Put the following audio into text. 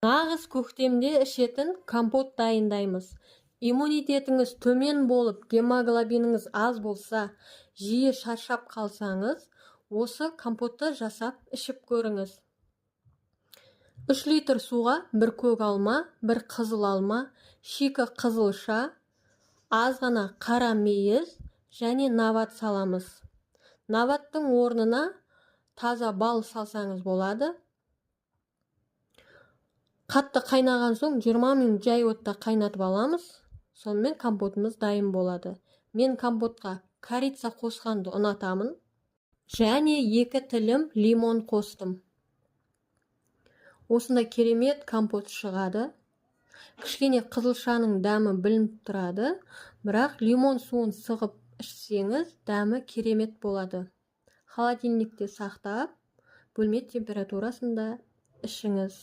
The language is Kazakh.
Нағыз көктемде ішетін компот дайындаймыз. Иммунитетіңіз төмен болып, гемоглобиніңіз аз болса, жиі шаршап қалсаңыз, осы компотты жасап ішіп көріңіз. 3 литр суға бір көк алма, бір қызыл алма, шикі қызылша, аз ғана қара мейіз және набат саламыз. Набаттың орнына таза бал салсаңыз болады. Қатты қайнаған соң 20 минут жай отта қайнатып аламыз. Сонымен компотымыз дайын болады. Мен компотқа корица қосқанды ұнатамын. Және 2 тілім лимон қостым. Осындай керемет компот шығады. Кішкене қызылшаның дәмі білініп тұрады, бірақ лимон суын сығып ішсеңіз, дәмі керемет болады. Холодильникте сақтап, бөлме температурасында ішіңіз.